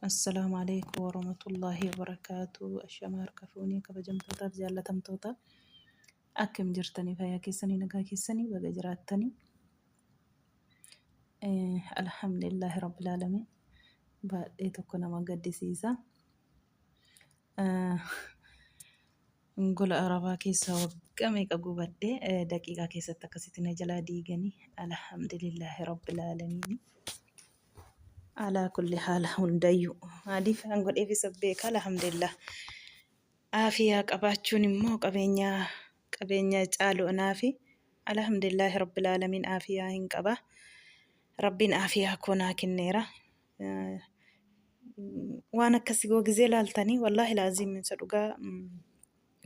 Assalaamu alaikum warahmatullaahi wabarakaatu. Ashama harka fuunee kabajamtootaaf jaallatamtoota akkam jirtanii fayyaa keessanii nagaa keessanii baga jiraattanii. Alhamdulillaahi rabbil aalamiin. Baay'ee tokko nama gaddisiisa. Gola Arabaa keessaa waggaa meeqa gubadhee daqiiqaa keessatti akkasitti na jalaa diiganii alhamdulillaahi rabbil aalamiin. Alaa kulli haala hundayyuu maaliif kan godheef isa beeka alhamdulillah. Aafiyaa qabaachuun immoo qabeenya qabeenya caalu anaafi alhamdulillaahi rabbil aalamiin aafiyaa hin qaba. Rabbiin aafiyaa koo naa kenneera. Waan akkasii goo gizee laaltanii wallaahi laaziim isa dhugaa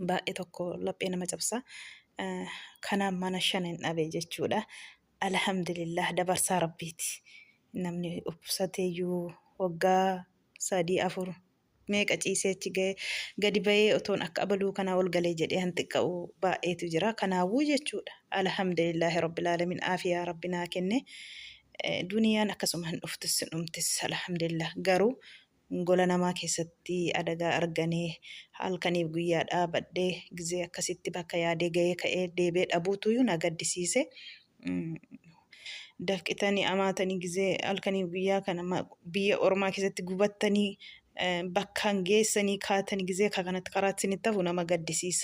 baay'ee tokko laphee nama cabsa. Kanaan mana shanin dhabe jechuudha. Alhamdulillah dabarsaa rabbiiti. Namni dhukkubsateeyyuu waggaa 3 4 meeqa ciisee achi ga'e gadi ba'ee otoon akka abaluu kanaa ol galee jedhee han xiqqa'u baay'eetu jira. Kanaawuu jechuudha. Alhamdulillaahi rabbil aalamiin aafiyaa rabbi naa kenne. Duniyaan akkasuma hin dhuftus hin dhumtis alhamdulillah garuu gola namaa keessatti adagaa arganee halkaniif guyyaa dhaabadhee gizee akkasitti bakka yaadee ga'ee ka'ee deebee dhabuutuyyuu na gaddisiise. Dafqitanii amaatanii gizee halkaniif guyyaa kana biyya ormaa keessatti gubattanii bakkaan geessanii kaatanii gizee akka kanatti karaatti isinitti hafu nama gaddisiisa.